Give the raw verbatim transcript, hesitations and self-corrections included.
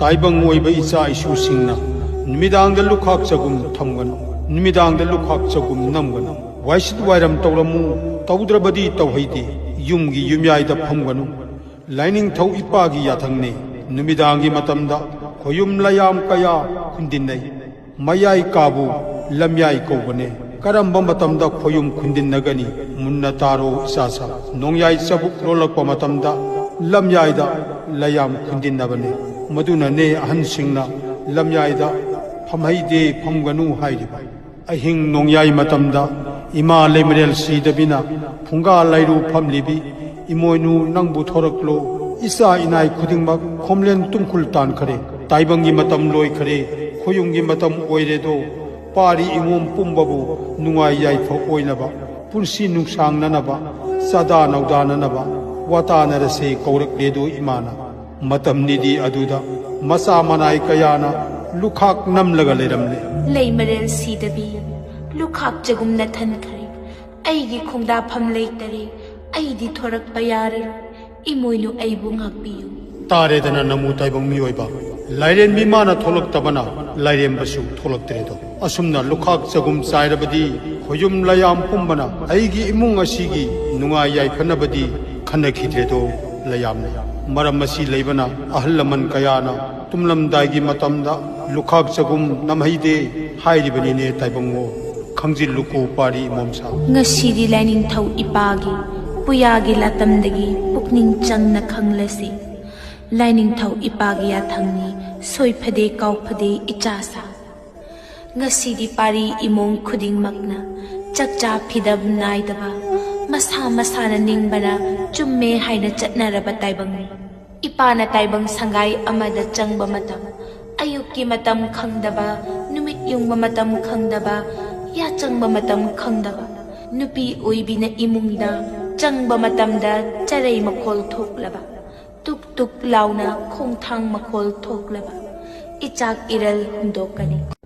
ꯇꯥꯏꯕꯪ ꯑꯣꯏꯕ ꯏꯆꯥ ꯏꯁꯨꯁꯤꯡꯅ ꯅꯨꯃꯤꯗꯥꯡꯗ ꯂꯨꯈꯥꯛ ꯆꯒꯨꯝ ꯊꯝꯒꯅꯨ, ꯅꯨꯃꯤꯗꯥꯡꯗ ꯂꯨꯈꯥꯛ ꯆꯒꯨꯝ ꯅꯝꯒꯅꯨ꯫ ꯋꯥꯏꯁꯤꯠ ꯋꯥꯏꯔꯝ ꯇꯧꯔꯝꯃꯨ, ꯇꯧꯗ꯭ꯔꯕꯗꯤ ꯇꯧꯍꯩꯗꯦ꯫ ꯌꯨꯝꯒꯤ ꯌꯨꯝꯌꯥꯏꯗ ꯐꯝꯒꯅꯨ꯫ ꯂꯥꯏꯅꯤꯡꯊꯧ ꯏꯄꯥꯒꯤ ꯌꯥꯊꯪꯅꯤ꯫ ꯅꯨꯃꯤꯗꯥꯡꯒꯤ ꯃꯇꯝꯗ ꯈꯣꯌꯨꯝ ꯂꯥꯏꯌꯥꯝ ꯀꯌꯥ ꯈꯨꯟꯗꯤꯟꯅꯩ꯫ ꯃꯌꯥꯏ ꯀꯥꯕꯨ ꯂꯝꯌꯥꯏ ꯀꯧꯕꯅꯦ꯫ ꯀꯔꯝꯕ ꯃꯇꯝꯗ ꯈꯣꯌꯨꯝ ꯈꯨꯟꯗꯤꯟꯅꯒꯅꯤ? ꯃꯨꯟꯅ ꯇꯥꯔꯣ ꯏꯆꯥꯁꯥ꯫ ꯅꯣꯡꯌꯥꯏ ꯆꯕꯨꯛ ꯂꯣꯜꯂꯛꯄ ꯃꯇꯝꯗ ꯂꯝꯌꯥꯏꯗ ꯂꯥꯏꯌꯥꯝ ꯈꯨꯟꯗꯤꯟꯅꯕꯅꯦ꯫ ꯃꯗꯨꯅꯅꯦ ꯑꯍꯟꯁꯤꯡꯅ ꯂꯝꯌꯥꯏꯗ ꯐꯝꯍꯩꯗꯦ, ꯐꯝꯒꯅꯨ ꯍꯥꯏꯔꯤꯕ꯫ ꯑꯍꯤꯡ ꯅꯣꯡꯌꯥꯏ ꯃꯇꯝꯗ ꯏꯃꯥ ꯂꯩꯃꯔꯦꯜ ꯁꯤꯗꯕꯤꯅ ꯐꯨꯡꯒꯥ ꯂꯥꯏꯔꯨ ꯐꯝꯂꯤꯕꯤ, "ꯏꯃꯣꯏꯅꯨ ꯅꯪꯕꯨ ꯊꯣꯔꯛꯂꯣ, ꯏꯆꯥ ꯏꯅꯥꯏ ꯈꯨꯗꯤꯡꯃꯛ ꯈꯣꯝꯂꯦꯟ ꯇꯨꯡꯈꯨꯜ ꯇꯥꯟꯈꯔꯦ, ꯇꯥꯏꯕꯪꯒꯤ ꯃꯇꯝ ꯂꯣꯏꯈꯔꯦ, ꯈꯣꯌꯨꯝꯒꯤ ꯃꯇꯝ ꯑꯣꯏꯔꯦꯗꯣ, ꯄꯥꯔꯤ ꯏꯃꯣꯝ ꯄꯨꯝꯕꯕꯨ ꯅꯨꯡꯉꯥꯏ ꯌꯥꯏꯐ ꯑꯣꯏꯅꯕ, ꯄꯨꯟꯁꯤ ꯅꯨꯡꯁꯥꯡꯅꯅꯕ, ꯆꯥꯗꯥ ꯅꯧꯗꯥꯅꯅꯕ ꯋꯥꯇꯥꯅꯔꯁꯦ" ꯀꯧꯔꯛꯂꯦꯗꯣ ꯏꯃꯥꯅ꯫ ꯃꯇꯝꯅꯤꯗꯤ ꯑꯗꯨꯗ ꯃꯆꯥ ꯃꯅꯥꯏ ꯀꯌꯥꯅ ꯂꯨꯈꯥꯛ ꯅꯝꯂꯒ ꯂꯩꯔꯝꯂꯦ꯫ ꯂꯩꯃꯔꯦꯜ ꯁꯤꯗꯕꯤ, ꯂꯨꯈꯥꯛ ꯆꯒꯨꯝꯅ ꯊꯟꯈ꯭ꯔꯦ꯫ ꯑꯩꯒꯤ ꯈꯣꯡꯗꯥꯐꯝ ꯂꯩꯇꯔꯦ꯫ ꯑꯩꯗꯤ ꯊꯣꯔꯛꯄ ꯌꯥꯔꯔꯣꯏ꯫ ꯏꯃꯣꯏꯅꯨ ꯑꯩꯕꯨ ꯉꯥꯛꯄꯤꯌꯨ꯫ ꯇꯥꯔꯦꯗꯅ ꯅꯃꯨ ꯇꯥꯏꯕꯪ ꯃꯤꯑꯣꯏꯕ, ꯂꯥꯏꯔꯦꯝꯕꯤ ꯃꯥꯅ ꯊꯣꯛꯂꯛꯇꯕꯅ ꯂꯥꯏꯔꯦꯝꯕꯁꯨ ꯊꯣꯛꯂꯛꯇ꯭ꯔꯦꯗꯣ꯫ ꯑꯁꯨꯝꯅ ꯂꯨꯈꯥꯛ ꯆꯒꯨꯝ ꯆꯥꯏꯔꯕꯗꯤ ꯈꯣꯌꯨꯝ ꯂꯥꯏꯌꯥꯝ ꯄꯨꯝꯕꯅ ꯑꯩꯒꯤ ꯏꯃꯨꯡ ꯑꯁꯤꯒꯤ ꯅꯨꯡꯉꯥꯏ ꯌꯥꯏꯐꯅꯕꯗꯤ ꯈꯟꯅꯈꯤꯗ꯭ꯔꯦꯗꯣ ꯂꯥꯏꯌꯥꯝꯅ꯫ ꯃꯔꯝ ꯑꯁꯤ ꯂꯩꯕꯅ ꯑꯍꯜ ꯂꯃꯟ ꯀꯌꯥꯅ ꯇꯨꯝꯂꯝꯗꯥꯏꯒꯤ ꯃꯇꯝꯗ ꯂꯨꯈꯥꯛ ꯆꯒꯨꯝ ꯅꯝꯍꯩꯗꯦ ꯍꯥꯏꯔꯤꯕꯅꯤꯅꯦ ꯇꯥꯏꯕꯪꯉꯣ꯫ ꯈꯪꯖꯤꯜꯂꯨꯀꯣ ꯄꯥꯔꯤ ꯏꯃꯣꯝꯁꯥ꯫ ꯉꯁꯤꯗꯤ ꯂꯥꯏꯅꯤꯡꯊꯧ ꯏꯄꯥꯒꯤ ꯄꯨꯌꯥꯒꯤ ꯂꯥꯇꯝꯗꯒꯤ ꯄꯨꯛꯅꯤꯡ ꯆꯪꯅ ꯈꯪꯂꯁꯤ꯫ ꯂꯥꯏꯅꯤꯡꯊꯧ ꯏꯄꯥꯒꯤ ꯌꯥꯊꯪꯅꯤ, ꯁꯣꯏꯐꯗꯦ ꯀꯥꯎꯐꯗꯦ ꯏꯆꯥꯁꯥ꯫ ꯉꯁꯤꯗꯤ ꯄꯥꯔꯤ ꯏꯃꯨꯡ ꯈꯨꯗꯤꯡꯃꯛꯅ ꯆꯥꯛꯆꯥ ꯐꯤꯗꯝ ꯅꯥꯏꯗꯕ, ꯃꯁꯥ ꯃꯁꯥꯅ ꯅꯤꯡꯕꯅ ꯆꯨꯝꯃꯦ ꯍꯥꯏꯅ ꯆꯠꯅꯔꯕ ꯇꯥꯏꯕꯪꯅꯤ꯫ ꯏꯄꯥꯅ ꯇꯥꯏꯕꯪ ꯁꯪꯒꯥꯏ ꯑꯃꯗ ꯆꯪꯕ ꯃꯇꯝ, ꯑꯌꯨꯛꯀꯤ ꯃꯇꯝ ꯈꯪꯗꯕ, ꯅꯨꯃꯤꯠ ꯌꯨꯡꯕ ꯃꯇꯝ ꯈꯪꯗꯕ, ꯌꯥꯆꯪꯕ ꯃꯇꯝ ꯈꯪꯗꯕ, ꯅꯨꯄꯤ ꯑꯣꯏꯕꯤꯅ ꯏꯃꯨꯡꯗ ꯆꯪꯕ ꯃꯇꯝꯗ ꯆꯔꯩ ꯃꯈꯣꯜ ꯊꯣꯛꯂꯕ, ꯇꯨꯛ ꯇꯨꯛ ꯂꯥꯎꯅ ꯈꯣꯡꯊꯥꯡ ꯃꯈꯣꯜ ꯊꯣꯛꯂꯕ, ꯏꯆꯥꯛ ꯏꯔꯜ ꯍꯨꯟꯗꯣꯛꯀꯅꯤ꯫